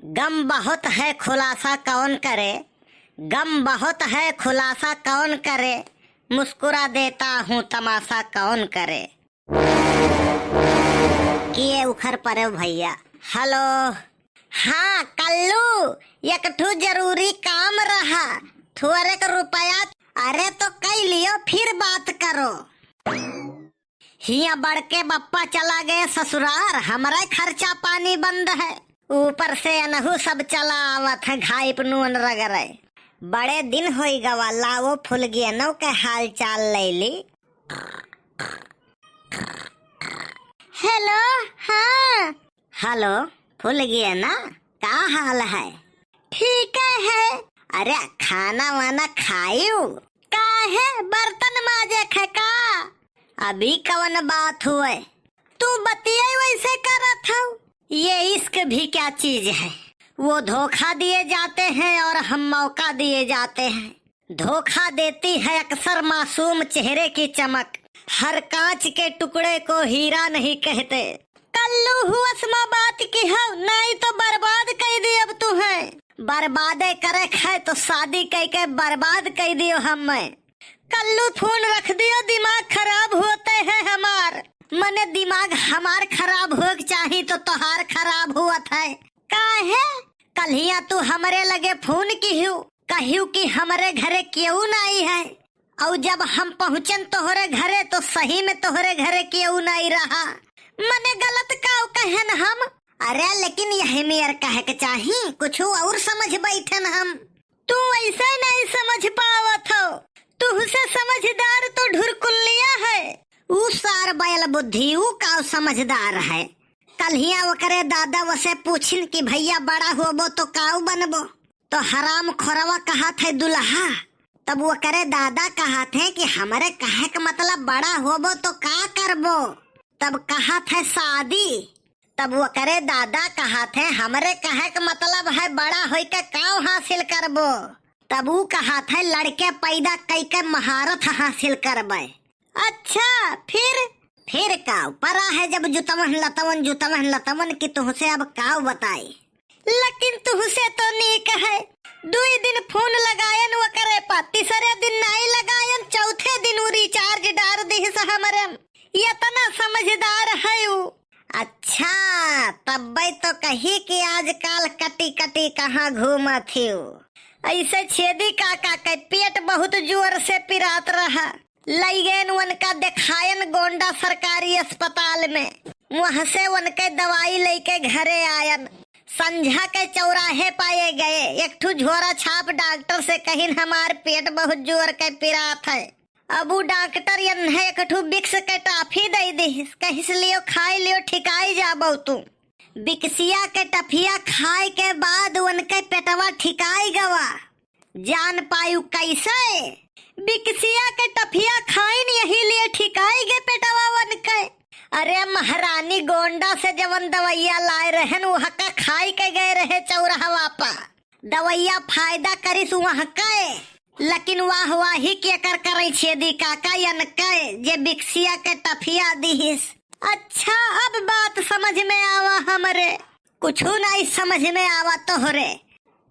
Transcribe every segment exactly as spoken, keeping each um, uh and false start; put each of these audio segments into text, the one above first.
गम बहुत है खुलासा कौन करे, गम बहुत है खुलासा कौन करे, मुस्कुरा देता हूँ तमाशा कौन करे। किए उखर परे भैया। हेलो। हाँ कल्लू, एक ठो जरूरी काम रहा, थोड़े क रुपया। अरे तो कई लियो, फिर बात करो। हिया बड़के बप्पा चला गए ससुरार, हमरे खर्चा पानी बंद है। ऊपर से अनहु सब चला आवत है, घाइप नून रगरे। बड़े दिन होई गवा, लावो फुलगेनो के हाल चाल ले ली। हेलो, हाँ। हेलो, फुलगेना, का हाल है? ठीक है। अरे, खाना वाना खायू? काहे, बर्तन माजे खे का? अभी कवन बात हुए? तू बतिये वैसे करत हऊ। ये इश्क भी क्या चीज है? वो धोखा दिए जाते हैं और हम मौका दिए जाते हैं। धोखा देती है अक्सर मासूम चेहरे की चमक, हर कांच के टुकड़े को हीरा नहीं कहते। कल्लू हुअस मा बात की हो, नाई तो बर्बाद कई दियब तुहें। बर्बादे करे खे तो शादी कई के बर्बाद कई दियो हमें। कल्लू फोन रख दियो, दिमाग खराब होते हैं हमार। मने दिमाग हमार खराब होए के चाही तो तोहार खराब हुअत है। काहे? कल्हिया तू हमरे लगे फोन किहू, कहियो कि हमरे घरे केहू नाई है, और जब हम पहुँचन तोहरे घरे तो सही में तोहरे घरे केहू नाई रहा। मने गलत काउ कहन हम? अरे लेकिन यही मेर कहे के चाही, कुछ और समझ बैठन हम। तू ऐसे नहीं समझ पावत हो, तुहसे समझदार तो ढुरकुल्लिया है। ऊ सार बैल बुद्धि, ऊ काउ समझदार है। कल्हिया ओकरे दादा वसे पूछिन कि भैया बड़ा होबो तो काउ बनबो? तो हराम खोरवा कहत है दुल्हा। तब ओकरे दादा कहत है कि हमरे कहे के मतलब बड़ा होबो तो का करबो? तब कहत है शादी। तब ओकरे दादा कहत है हमरे कहे के मतलब है बड़ा होई के काउ हासिल करबो? तब ऊ कहत है लड़के पैदा कई के महारत हासिल करबे। अच्छा, फिर? फिर का? परा है जब जुतवन लतवन, जुतवन लतवन कि तुहसे अब काउ बताई। लेकिन तुहसे तो नीक है, दुई दिन फोन लगायन ओकरे पा, तीसरे दिन नाई लगायन, चौथे दिन ऊ recharge डार दिहिस हमरे। यतना समझदार है ऊ। अच्छा, तब्बे तो कही कि आजकल कटी कटी कहाँ घूमत हियो। ऐसे छेदी काका के पेट बहुत जोर से पिरात रहा। लई गयन उनका देखायन गोंडा सरकारी अस्पताल में। वहाँ से उनके दवाई लेके घरे आयन। संझा के चौराहे पाए गए, एक ठू झोरा छाप डॉक्टर से कहिन, "हमार पेट बहुत जोर के पिरात है।" अब उ डॉक्टर यन्हे एक ठू Vicks के टाफी दे दिहिस, कहिस, "लियो, खाई लियो, ठिकाई जाबो तू।" बिकसिया के टफिया खाए के बाद उनके पेटवा ठिकाई गवा। जान पायु कैसे? बिकसिया के टफिया खाइन, यही लिए ठिकाई गे पेटवा उनके। अरे महारानी, गोंडा से जवन दवैया लाए रहन, वहका खाई के गए रहे चौराहवा पा। दवैया फायदा करिस वहके, लेकिन वाह वाही केकर करे छेदी काका यनके, जे बिकसिया के टफिया दिहिस। अच्छा, अब बात समझ में आवा हमरे, कुछु नाई समझ में आवा तोहरे।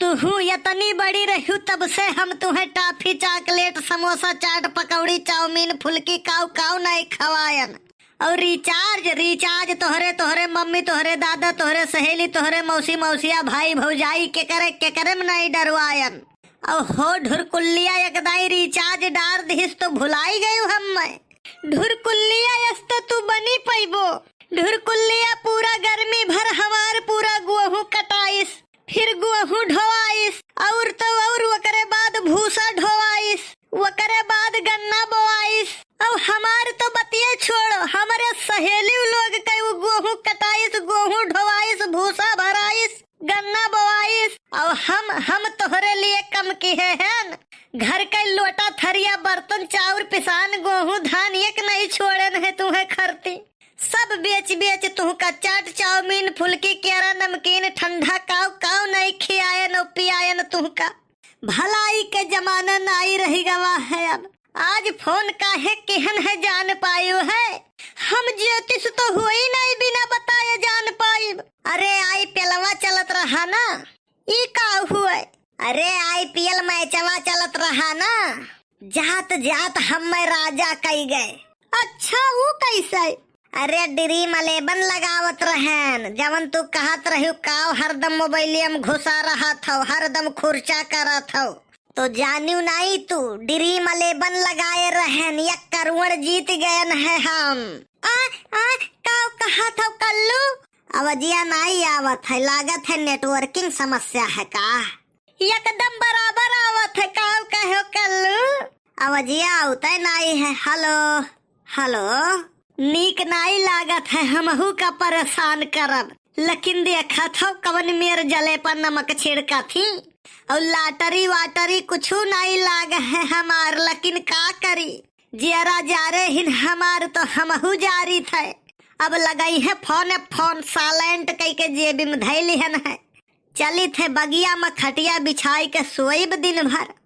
तुहू यतनी बड़ी रह्यू, तब से हम तुहें टाफी, चॉकलेट, समोसा, चाट, पकौड़ी, चाउमीन, फुल्की, काउ काउ नाई खवायन। और recharge, recharge तोहरे, तोहरे मम्मी, तोहरे दादा, तोहरे सहेली, तोहरे मौसी, मौसिया, भाई, भौजाई, केकरे, केकरे में नाई डरवायन। और हो ढुरकुल्लिया, एक दाई recharge डार दिहिस तो भुलाई गयू हम्मे। ढुरकुल्लिया यस तो तू बनी पैबो। ढुरकुल्लिया पूरा गर्मी भर हमार पूरा गोहूँ कटाइस, फिर गोहूँ ढोवाइस, और तो और ओकरे बाद भूसा ढोवाइस, ओकरे बाद गन्ना बोआइस। अब हमार तो बतिये छोड़ो, हमरे सहेली लोग के उ गोहूँ कटाइस, गोहूँ ढोवाइस, भूसा भराइस, गन्ना बोआइस, और हम, हम तोहरे लिए कम किहे हैं? घर के लोटा, थरिया, बर्तन, चाउर, पिसान, गोहूँ, धान एक नहीं छोड़न है तुहें खरती। सब बेच बेच तुहका चाट, चाउमीन, फुल्की, केरा, नमकीन, ठंडा, काउ काउ नहीं खियायन और पियायन तुहका। भलाई के जमाना नाई रही गवा है अब। आज फोन काहे किहन है जान पायो है? हम ज्योतिष तो होई नहीं बिना बताए जान पाइब। अरे, IPLवा चलत रहा ना, ई का हुए? अरे, IPL मैचवा चलत रहा ना, जात जात हम मैं राजा कई गए। अच्छा, ऊ कैसे? अरे, Dream Eleven लगावत रहन, जवन तू कहत रहियो काव हरदम मोबाइलिया में घुसा रहत हो, हरदम खुर्चा करत हो। तो जानियो नाई तू, Dream Eleven लगाए रहन, एक करोड़ जीत गयन है हम। आ, आ, काव कहत हो कल्लू? आवाजिया नाई आवत है, लागत है networking समस्या है का? एकदम बराबर आवत है, काव कहो कल्लू? आवाजिया आवते नाई है। हेलो, हेलो। नीक नाई लागत है, हमहू का परेशान करब, लेकिन देखत हो कवन मेर जले पर नमक छिड़कत ही। और lottery वाटरी कुछू नाई लाग है हमार, लेकिन का करी, जियरा जा रे हिन हमार तो हमहू जारी थे। अब लगई है फोन, फोन silent कई के जेबी में धैली हन है। चली थे बगिया में खटिया बिछाई के सोइब दिन भर।